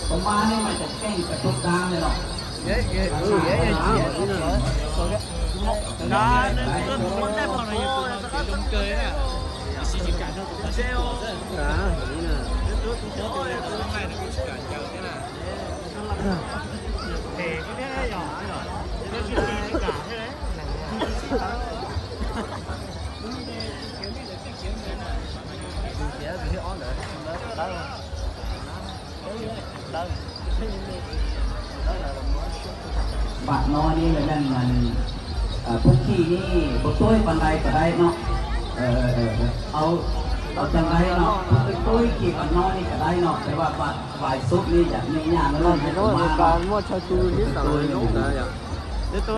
Tus mab ne mas cov keej cov tub dab li los. Npam no ne lawv neeg mas, pub khi ne, puas tuaj pas ntais kav dai no, au, pas ntais no, puas tuaj khi pas no ne kav dai no, tes vas vais xub ne yam ne nyaj no, muaj chaw tu li ntawd yom.